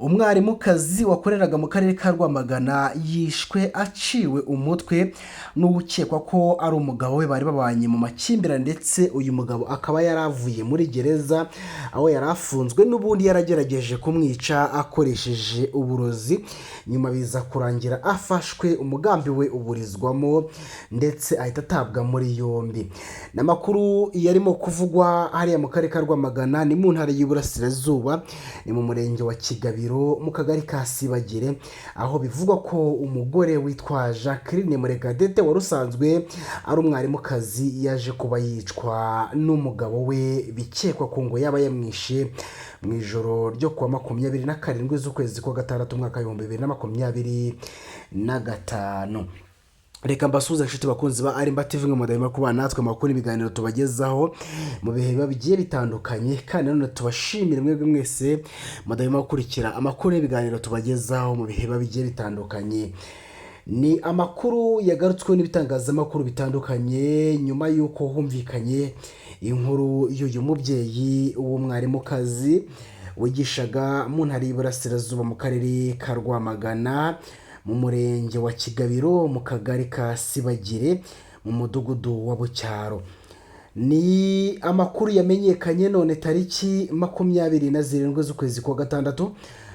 Umwarimukazi wakoreraga mu karere ka Rwamagana yishwe aciwe umutwe n'ukekwa ko ari umugabo we bari babanye mu makimbirane, ndetse uyu mugabo akaba yari avuye muri gereza aho yari afunzwe, n'ubundi yaragerageje kumwica akoresheje uburozi. Nyuma biza kurangira afashwe, umugambi we uburizwamo, ndetse ahita atabwa muri yombi. Ni amakuru yarimo kuvugwa hariya mu karere ka Rwamagana, ni mu ntara y'Iburasirazuba, ni mu murenge wa Kigabiro, mu kagari ka Sibagire, aho bivugwa ko umugore witwa Jacqueline Murekatete wari usanzwe ari umwarimukazi yaje kuba yicwa n'umugabo we, bikekwa ko ngo yaba yamwishe mu ijoro ryo kuwa 27 z'ukwezi kwa gatandatu, umwaka w'2025. Reka mbasuhuze, inshuti bakunzi ba Arimba TV, mwe mudahwema kubana natwe amakuru n'ibiganiro tubagezaho mu bihe biba bigiye bitandukanye. Kandi nanone tubashimire mwebwe mwese mudahwema gukurikira amakuru n'ibiganiro tubagezaho mu bihe biba bigiye bitandukanye. Ni amakuru yagarutsweho n'ibitangazamakuru bitandukanye nyuma y'uko humvikanye inkuru y'uyu mubyeyi w'umwarimukazi wigishaga mu ntara y'Iburasirazuba, mu karere ka Rwamagana, mu murenge wa Kigabiro, mu kagari ka Sibagire, mu mudugudu wa Bucyaro. Ni amakuru yamenyekanye none tariki 27 z'ukwezi kwa gatandatu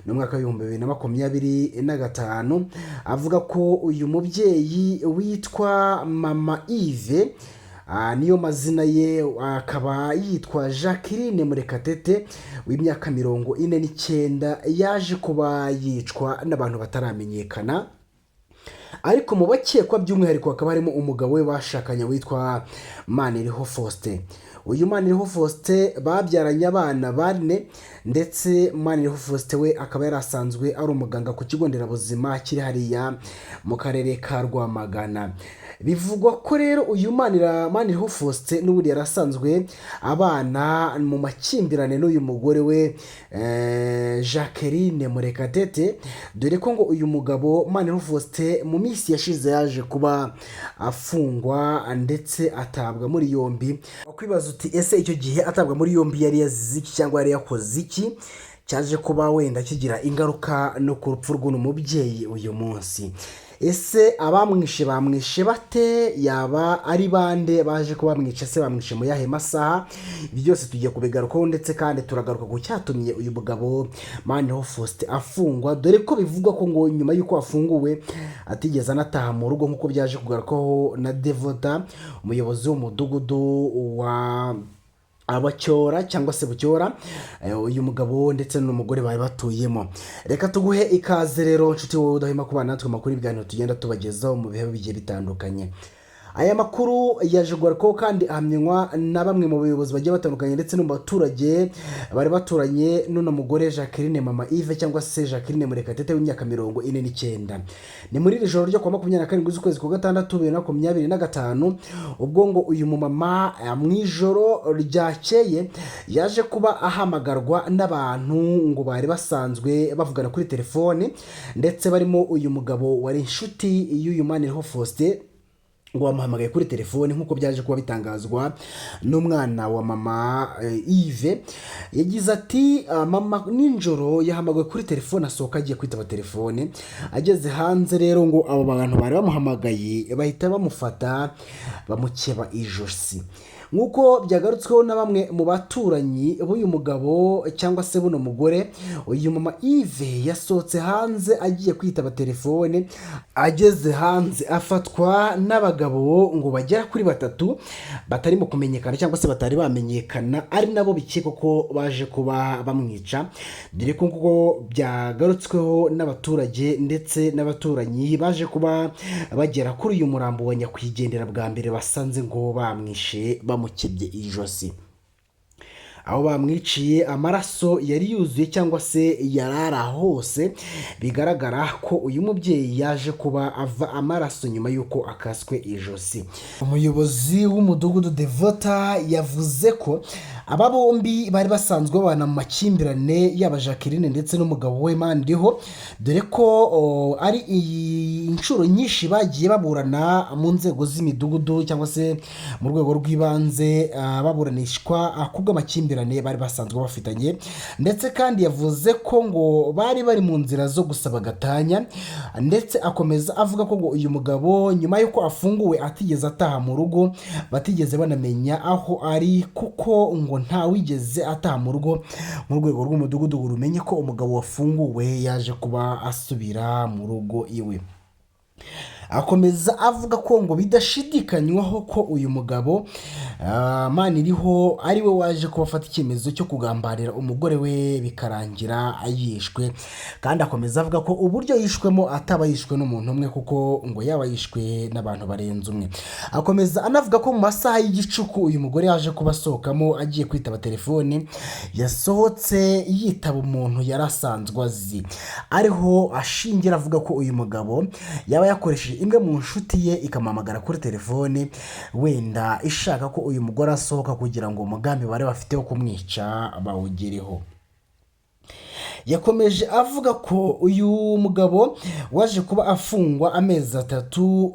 n'umwaka w'2025, avuga ko uyu mubyeyi witwa Mama Yves, niyo mazina ye, akaba yitwa Jacqueline Murekatete w'imyaka 49, yaje kuba yicwa n'abantu bataramenyekana. Ariko mu bakekwa by'umwihariko hakaba harimo umugabo we bashakanye witwa Maniriho Faustin. Uyu Maniriho Faustin babyaranye abana bane, ndetse Maniriho Faustin we akaba yari asanzwe ari umuganga ku kigo nderabuzima kiri hariya mu karere ka Rwamagana. Bivugwa ko rero uyu Maniriho Faustin n'ubundi yari asanzwe abana mu makimbirane n'uyu mugore we Jacqueline Murekatete, dore ko ngo uyu mugabo Maniriho Faustin mu minsi yashize yaje kuba afungwa ndetse atabwa muri yombi. Wakwibaza uti: "Ese icyo gihe atabwa muri yombi yari yazize iki, cyangwa yari yakoze iki cyaje kuba wenda kigira ingaruka no ku rupfu rw'uno mubyeyi uyu munsi? Ese abamwishe bamwishe bate? Yaba ari bande baje kuba bamwica? Se bamwishe mu yahe masaha?" Ibi byose tugiye kubigarukaho, ndetse kandi turagaruka ku cyatumye uyu mugabo Maniriho Faustin afungwa, dore ko bivugwa ko ngo nyuma y'uko afunguwe atigeze anataha mu rugo, nk'uko byaje kugarukaho na Devota, umuyobozi w'umudugudu wa Abacyora cyangwa se Bucyora, uyu mugabo ndetse n'umugore bari batuyemo. Reka tuguhe ikaze rero, nshuti wowe udahwema kubana natwe amakuru y'ibiganiro tugenda tubagezaho mu bihe bigiye bitandukanye. Aya makuru yaje kugarukaho kandi ahamywa na bamwe mu bayobozi bagiye batandukanye ndetse no mu baturage bari baturanye n'uno mugore Jacqueline Mama Yves cyangwa se Jacqueline Murekatete w'imyaka 49. Ni muri iri joro ryo kuwa 27 z'ukwezi kwa gatandatu 2025, ubwo ngo uyu mumama mu ijoro ryakeye yaje kuba ahamagarwa n'abantu ngo bari basanzwe bavugana kuri telefone, ndetse barimo uyu mugabo wari inshuti y'uyu Maniriho Faustin, ngo bamuhamagaye kuri telefone, nk'uko byaje kuba bitangazwa n'umwana wa mama Yves. Yagize ati: "Mama nijoro yahamagawe kuri telefone, asohoka agiye kwitaba telefone. Ageze hanze rero, ngo abo bantu bari bamuhamagaye bahita bamufata bamukeba ijosi." Nk'uko byagarutsweho na bamwe mu baturanyi b'uyu mugabo cyangwa se buno mugore, uyu mama Yves yasohotse hanze agiye kwitaba telefone, ageze hanze afatwa n'abagabo ngo bagera kuri batatu batarimo kumenyekana cyangwa se batari bamenyekana, ari nabo bikekwa ko baje kuba bamwica, dore ko nk'uko byagarutsweho n'abaturage ndetse n'abaturanyi baje kuba bagera kuri uyu murambo wa nyakwigendera bwa mbere, basanze ngo bamwishe bamukebye ijosi. Aho bamwiciye amaraso yari yuzuye cyangwa se yari ari aho hose, bigaragara ko uyu mubyeyi yaje kuba ava amaraso nyuma y'uko akaswe ijosi. Umuyobozi w'umudugudu Devota yavuze ko Aba bombi bari basanzwe babana mu makimbirane, yaba Jacqueline ndetse n'umugabo we Maniriho, dore ko ari inshuro nyinshi bagiye baburana mu nzego z'imidugudu cyangwa se mu rwego rw'ibanze, baburanishwa kubw'amakimbirane bari basanzwe bafitanye. Ndetse kandi yavuze ko ngo bari bari mu nzira zo gusaba gatanya, ndetse akomeza avuga ko ngo uyu mugabo nyuma y'uko afunguwe atigeze ataha mu rugo, batigeze banamenya aho ari, kuko ngo ntawigeze ataha mu rugo mu rwego rw'umudugudu ngo rumenye ko umugabo wafunguwe yaje kuba asubira mu rugo iwe. Akomeza avuga ko ngo bidashidikanywaho ko uyu mugabo Maniriho ari we waje kuba afata icyemezo cyo kugambanira umugore we bikarangira yishwe. Kandi akomeza avuga ko uburyo yishwemo ataba yishwe n'umuntu umwe, kuko ngo yaba yishwe n'abantu barenze umwe. Akomeza anavuga ko mu masaha y'igicuku uyu mugore yaje kuba asohokamo agiye kwitaba telefoni, yasohotse yitaba umuntu yari asanzwe azi, ariho ashingira avuga ko uyu mugabo yaba yakoresheje imwe mu nshuti ye ikamuhamagara kuri telefoni, wenda ishaka ko uyu mugore asohoka kugira ngo umugambi bari bafite wo kumwica bawugereho. Yakomeje avuga ko uyu mugabo waje kuba afungwa amezi 3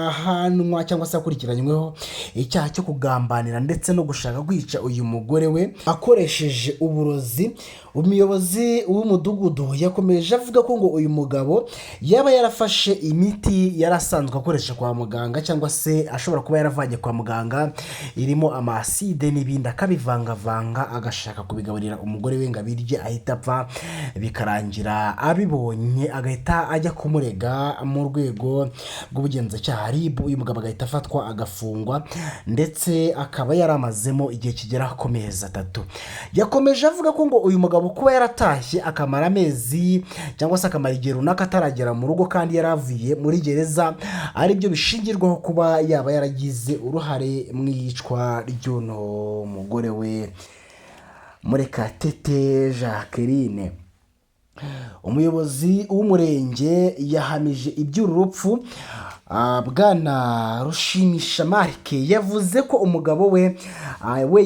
ahanwa cyangwa se akurikiranyweho icyaha cyo kugambanira ndetse no gushaka kwica uyu mugore we akoresheje uburozi. Umuyobozi w'umudugudu yakomeje avuga ko ngo uyu mugabo yaba yarafashe imiti yari asanzwe akoresha kwa muganga, cyangwa se ashobora kuba yaravanye kwa muganga, irimo amaside n'ibindi, akabivangavanga agashaka kubigaburira umugore we ngo abirye ahita apfa, bikarangira abibonye agahita ajya kumurega mu rwego rw'ubugenzacyaha RIB, uyu mugabo agahita afatwa agafungwa, ndetse akaba yaramazemo igihe kigera ku mezi 3. Yakomeje avuga ko ngo uyu mugabo kuba yaratashye akamara amezi cyangwa se akamara igihe runaka ataragera mu rugo kandi yaravuye muri gereza, aribyo bishingirwaho kuba yaba yaragize uruhare mu iyicwa ry'uno mugore we Murekatete Jacqueline. Umuyobozi w'umurenge yahamije iby'uru rupfu, Bwana Rushimisha Marc, yavuze ko umugabo we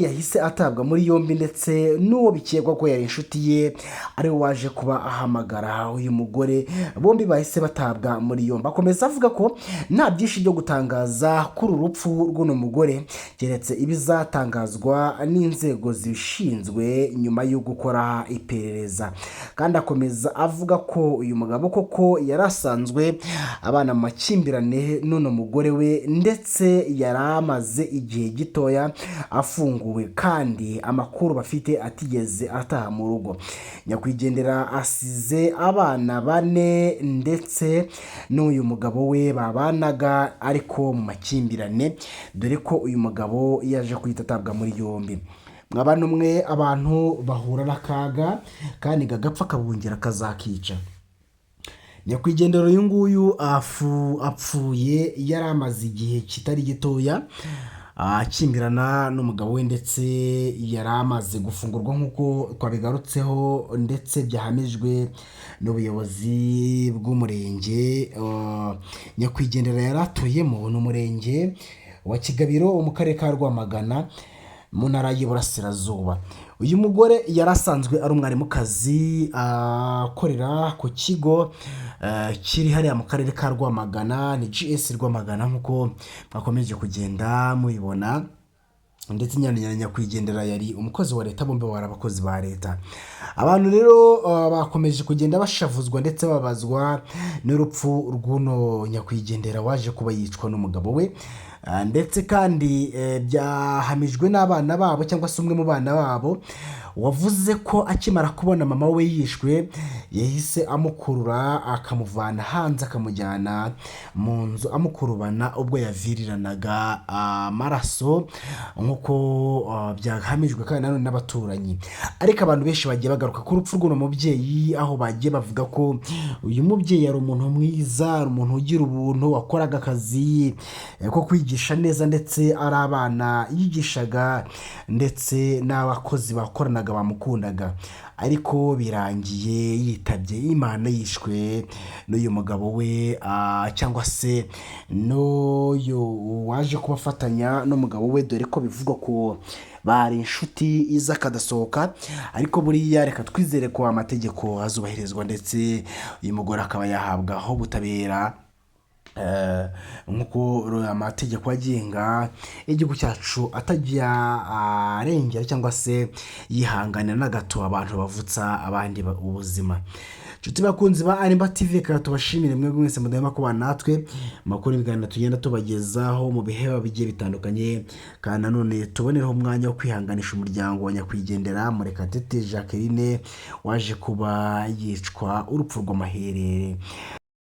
yahise atabwa muri yombi, ndetse n'uwo bikekwa ko yari inshuti ye ari we waje kuba ahamagara uyu mugore, bombi bahise batabwa muri yombi. Akomeza avuga ko nta byinshi byo gutangaza kuri uru rupfu rw'uno mugore, keretse ibizatangazwa n'inzego zibishinzwe nyuma yo gukora iperereza. Kandi akomeza avuga ko uyu mugabo koko yari asanzwe abana mu makimbirane n'uno mugore we, ndetse yari amaze igihe gitoya afunguwe kandi amakuru bafite atigeze ataha mu rugo. Nyakwigendera asize abana 4 ndetse n'uyu mugabo we babanaga ariko mu makimbirane, dore ko uyu mugabo yaje guhita atabwa muri yombi. Mwabana umwe abantu bahura n'akaga kandi gagapfa kabungera kazakica. Nyakwigendera uyu nguyu apfuye yari amaze igihe kitari gitoya akimbirana n'umugabo we, ndetse yari amaze gufungurwa nk'uko twabigarutseho, ndetse byahamijwe n'ubuyobozi bw'umurenge nyakwigendera yari atuyemo, ni umurenge wa Kigabiro wo mu karere ka Rwamagana mu ntara y'Iburasirazuba. Uyu mugore yari asanzwe ari umwarimukazi akorera ku kigo kiri hariya mu karere ka Rwamagana, ni GS Rwamagana nk'uko mwakomeje kugenda mubibona. Ndetse nyakwigendera yari umukozi wa leta, bombi bari abakozi ba leta. Abantu rero bakomeje kugenda bashavuzwa ndetse babazwa n'urupfu rw'uno nyakwigendera waje kuba yicwa n'umugabo we. Ndetse kandi byahamijwe n'abana babo cyangwa se umwe mu bana babo wavuze ko akimara kubona mama we yishwe yahise amukurura akamuvana hanze akamujyana mu nzu amukurubana ubwo yaviriranaga amaraso, nk'uko byahamijwe kandi nanone n'abaturanyi. Ariko abantu benshi bagiye bagaruka ku rupfu rw'uno mubyeyi, aho bagiye bavuga ko uyu mubyeyi yari umuntu mwiza, ari umuntu ugira ubuntu, wakoraga akazi ko kwigisha neza, ndetse ari abana yigishaga ndetse n'abakozi bakoranaga bamukundaga. Ariko birangiye yitabye Imana, yishwe n'uyu mugabo we, cyangwa se n'uyu waje kubafatanya n'umugabo we, dore ko bivugwa ko Bari inshuti z'akadasohoka, ariko buriya reka twizere ko amategeko azubahirizwa, ndetse uyu mugore akaba yahabwaho ubutabera nk'uko amategeko agenga igihugu cyacu atajya arengera cyangwa se yihanganira na gato abantu bavutsa abandi ubuzima. Inshuti bakunzi ba Arimba TV, reka tubashimire mwebwe mwese mudahwema kubana natwe amakuru n'ibiganiro tugenda tubagezaho mu bihe biba bigiye bitandukanye. Kandi nanone tubonereho umwanya wo kwihanganisha umuryango wa nyakwigendera Murekatete Jacqueline, waje kuba yicwa urupfu rw'amaherere.